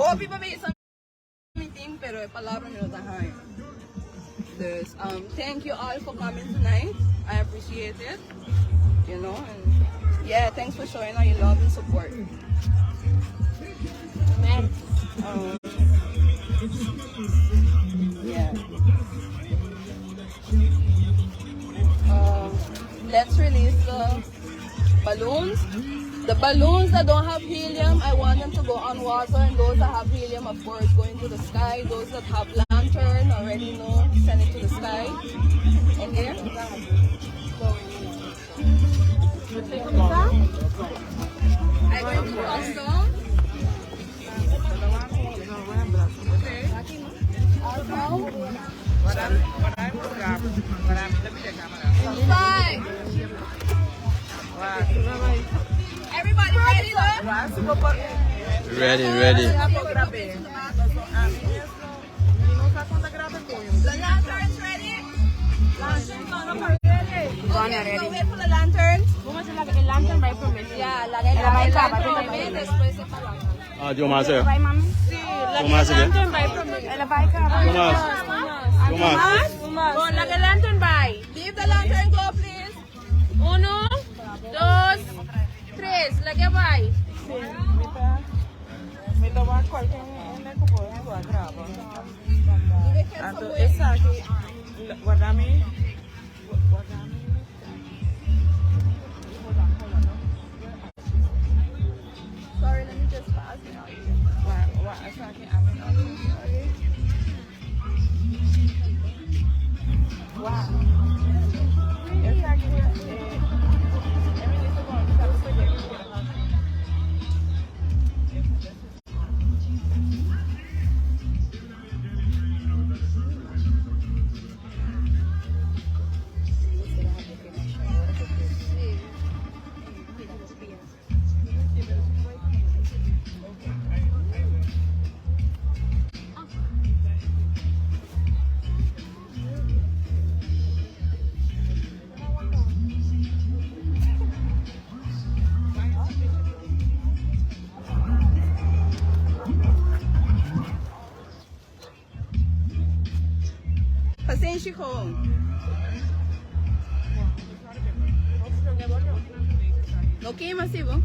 Hopi pa bisa mi tin, pero e palabra mi no ta haña. Dus, thank you all for coming tonight. I appreciate it. And yeah, thanks for showing all your love and support. Yeah. Let's release the balloons. The balloons that don't have helium, I want them to go on water, and those that have helium, of course, go into the sky. Those that have lantern already know, send it to the sky. Okay? I going to custom. Okay. Five. Everybody ready, though? Ready, ready. The lanterns ready? Okay, so wait for the lanterns. Yeah, laga e lantern despues e palabra. Ah, Diomar, eh. Diomar, eh. Diomar. Diomar. Bon, laga e lantern bai. Leave the lantern go, please. Uno, dos, tres. Laga bai. Mi ta wak cualke hende cu por a graba. Anto esaki, warda mi, warda mi. Sorry, let me just pass it out here. Wa, esaki ami no sorry. Wa. Esaki e minister con sabe cu yega kere hasi. Pasenshi gewoon. No kima, si bo.